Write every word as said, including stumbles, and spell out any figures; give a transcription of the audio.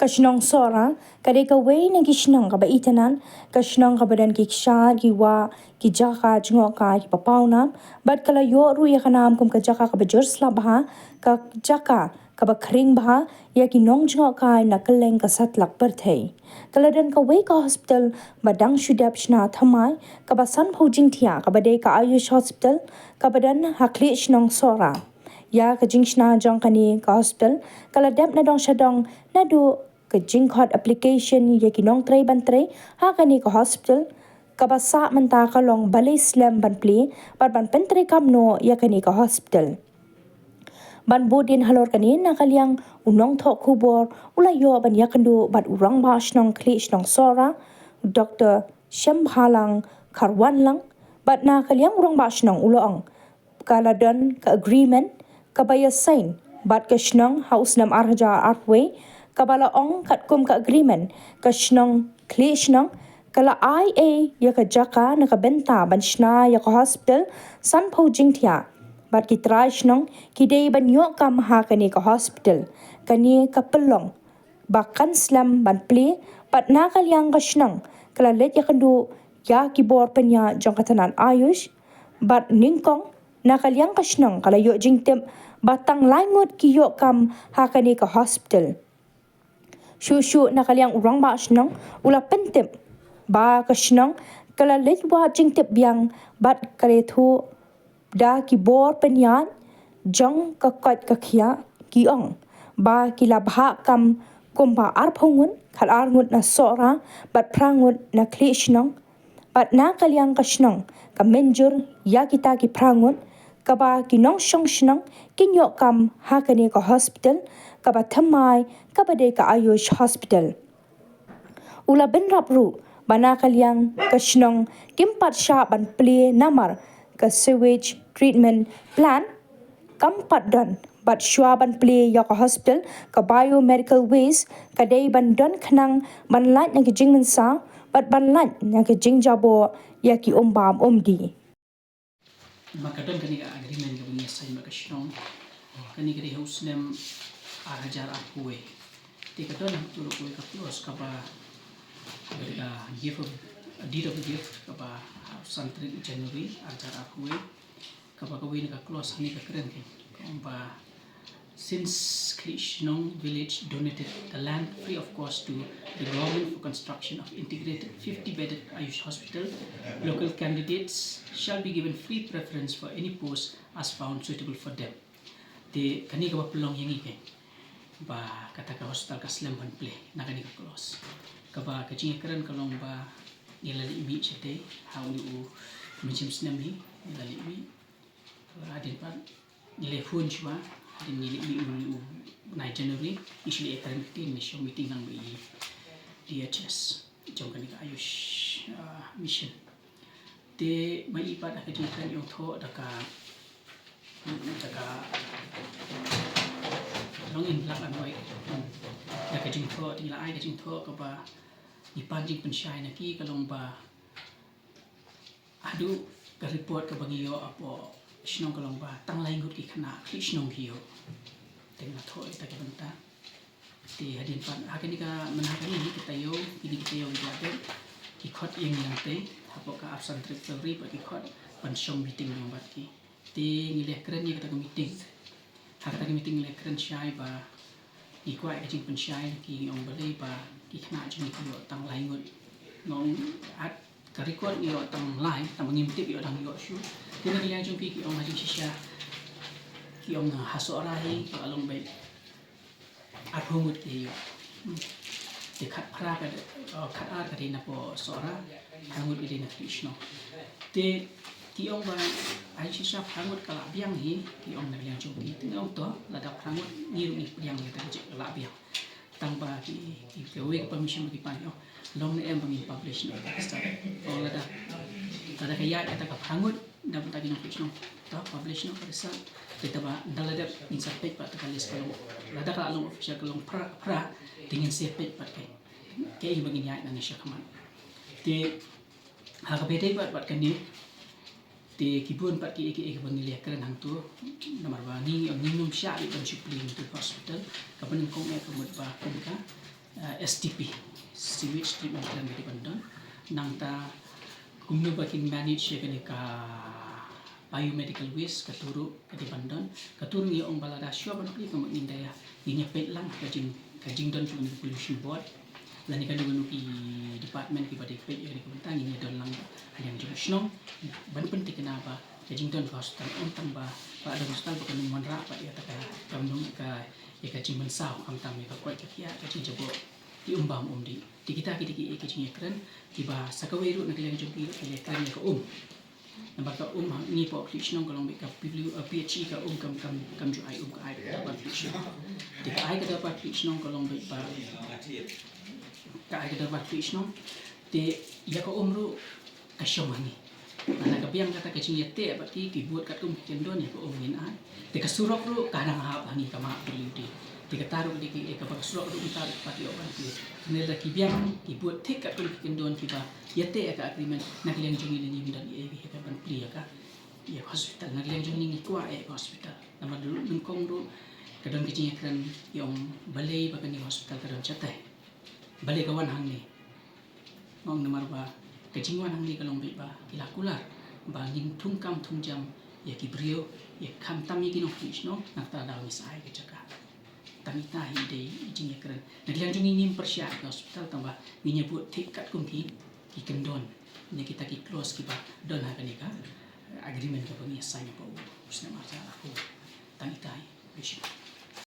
Ka shnong Sohra ka dei kawei na ki shnong kaba itynnad, ka shnong kaba don ki kshaid, ki wah, ki jaka jngohkai kiba pawnam, bad ka la ïoh ruh ïa ka nam kum ka jaka kaba jur slap bha, ka jaka kaba khring bha ïa ki nongjngohkai na kylleng ka satlak pyrthei. Ka la don kawei ka hospital ba dang shu dep shna thymmai, kaba sanphew jingthiah, kaba dei ka Ayush Hospital, kaba don ha khlieh shnong Sohra. Ïa ka jingshna jong kane ka hospital ka la dep na dong sha dong naduh ka jingkhot application ïa ki nongtrei ban trei ha kane ka hospital, kaba sah mynta ka long balei slem ban plie bad ban pyntreikam noh ïa kane ka hospital. Ban bud dien halor kane, na ka liang u nongthoh khubor u la ïoh ban ïakynduh bad u rangbah shnong khlieh shnong Sohra, Doctor Shembhalang Kharwanlang, bad na ka liang u rangbah shnong u la ong ka la don ka agreement kaba ïa sign bad ka shnong ha u snem ar hajar arphew wei, kaba la ong katkum ka agreement, ka shnong khlieh shnong ka la ai ei ïa ka jaka na ka bynta ban shna ïa ka hospital sanphew jingthiah, bad ki trai shnong ki dei ban ïoh kam ha kane ka hospital. Kane ka pynlong ba kan slem ban plie, bad na ka liang ka shnong ka la leit ïakynduh ïa ki bor pynïaid jong ka tnat Ayush, bad nyngkong na ka liang ka shnong ka la ïoh jingtip ba tang lai ngut ki ïoh kam ha kane ka hospital. Shuh shuh na ka liang u rangbah shnong u la pyntip ba ka shnong ka la leit wad jingtip biang bad ka la ïathuh da ki bor pynïaid jong ka koit ka khiah, ki ong ba ki la bhah kam kumba arphew ngut, khatar ngut na Sohra bad phra ngut na khlieh shnong. Bad na ka liang ka shnong ka mynjur ïa kita ki phra ngut, kaba ki nongshong shnong kin ïoh kam ha kane ka hospital kaba thymmai, kaba dei ka Ayush Hospital. U la bynrap ruh ba na ka liang ka shnong kim pat shah ban plie namar ka sewage treatment plant kam pat don, bad shuwa ban plie ïa ka hospital, ka biomedical waste ka dei ban don khnang ban lait na ki jingmynsaw bad ban lait na ki jingjaboh ïa ki umbam umdih. Namar ka don kane ka agreement kaba ngi sign bad ka shnong, kane ka dei ha u snem ar hajar arphew wei. Te ka don ha kawei ka clause kaba, kaba dei ka gift of, a deed of gift, kaba ha u san tarik January ar hajar arphew wei, kaba kawei na ka clause hangne ka kren kein, ka ong ba, since Khliehshnong village donated the land free of cost to the government for construction of integrated fifty bedded Ayush hospital, local candidates shall be given free preference for any post as found suitable for them. Te kane kaba pynlong ïa ngi kein ba kata ka hospital ka slem ban plie na kane ka clause. Kaba ka jingïakren ka long ba ngi la leit mih shatei ha une u mynshem snem hi, ngi la leit mih. Hadien pat ngi la phone shuwa, hadien ngi la mih une u nine January, ngi shu leit ïakren kti, ngi shu meeting lang bad i D H S jong kane ka Ayush, ah, mission. Te ma i pat ha ka jingkren i ong thoh da ka, da ka long in black and white. Da ka jingthoh, te ngi la ai ka jingthoh kaba ngi pan jingpynshai na ki ka long ba haduh ka report kaba ngi ïoh hapoh shnong ka long ba tang lai ngut ki khynnah khlieh shnong ki ïoh. Te nga thoh ïa kata ka bynta. Te hadien pat ha kane ka, mynta ha kane hi ki taïew, kine ki taïew ki la dep, ki khot ïa ngi nangtei hapoh ka arphew san tarik February, ba ki khot ban shong meeting lang bad ki. Te ngi la kren ïa kata ka meeting. Ha kata ka meeting ngi la kren shai ba ngi kwah ïa ka jingpynshai na ki, ngi ong balei ba ki khynnah jong ngi ki ïoh tang lai ngut. Ngi ong ha ka record ngi ïoh tang lai, tang ba ngim tip ïoh dang ïoh shuh. Te na ka liang jong ki, ki ong ha jingshisha, ki ong ha Sohra hi ka la long beit arphew ngut ki ïoh. Hmm. Te khatphra ka, oh, khatar ka dei na poh Sohra, phra ngut ki dei na Khliehshnong. Te ki ong ba ha jingshisha phra ngut ka lah biang hi, ki ong na ka liang jong ki. Te ngi ong to, lada phra ngut ngi ruh ngi pdiang ïa kata ka jinglah biang. Tang ba ki, ki, kawei ka permission ba ki pan, ki ong long ne em ba ngin publish noh ïa ka result. Ong lada, lada ka ïaid kata ka phra ngut na bynta ki nongkhlieh shnong, to publish noh ka result. Te tang ba ynda la dep ngin sa peit pat kata ka list ka long, lada ka la long official ka long phra, phra, te ngin sa peit pat kaei, kaei ba ngin ïaid nangne sha khmat. Te ha kaba ïadei pat bad kane, te ki bun pat kiei kiei kiba ngi la ïakren hangto, namar ba ngi, ngi ngim shah ruh ban shu plie hangto ka hospital, kaba nyngkong eh ka mut ba kum ka uh, S T P, sewage treatment plant ka dei ban don. Nangta kumno ba kin manage ïa kane ka biomedical waste, kato ruh ka dei ban don. Kato ruh ngi ong ba lada shuwa ban plie ka mut ngin da ïa, ngin ïa peit lang ka jing, ka jingdon jong ka pollution board. Lane kano kano ki department kiba dei peit ïa kane ka bynta, ngin ïa don lang ha liang jong ka shnong ban pynthikna ba ka jingdon ka hospital ym tang ba, ba don hospital ba kan ym wanrah ba ïa kata ka, ka, ka, ïa ka jingmynsaw, khamtam ïa ka koit ka khiah, ka jingjaboh ki um bam um dih. Te kita ki dei ki, ki jingïakren kiba sa kawei ruh na ka liang jong ki ruh ka ïakren ïa ka um. Namar ka um ha ngi hapoh Khliehshnong ka long beit ka P W, uh, P H E ka um kam, kam, kam ju ai um, ka ai ka dorbar Khliehshnong. Te ka ai ka dorbar Khliehshnong ka long beit ba ka ai ka dorbar Khliehshnong. Te ïa ka um ruh ka shong ha ngi. Lada ka biang kata ka jingïateh bad ki, ki bud katkum ki kyndon, ïa ka um ngin ai. Te ka surok ruh ka dang hap ha ngi, ka map ka liu te. Te kata ruh ka dei ka, eh, kaba ka surok ruh mynta ruh pat ïoh ban plie. Hynrei lada ki biang ki bud thik katkum ki kyndon kiba ïateh ïa ka agreement, na ka liang jong ngi lei ngim don ei ei ban plie ïa ka, ïa ka hospital. Na ka liang jong ngi ngi kwah ïa ka hospital. Namar da lut nyngkong ruh ka don ka jingïakren ïa ong balei ba kane ka hospital ka don shatai. Balei ka wan hangne. Nga ong namar ba ka jingwan hangne ka long beit ba ki la kular ba ngin thung kam thung jam ïa ki briew, ïa khamtam ïa ki nongpynïaid shnong, nangta daw ngi sa ai ka jaka. Tang ita hi dei i jingïakren. Na ka liang jong ngi ngim pyrshah ïa ka hospital, tangba ngin ïa bud thik katkum ki, ki kyndon ne kita ki clause kiba don ha kane ka agreement kaba ngi ïa sign hapoh u snem arhajar arphew. Tang ita hi.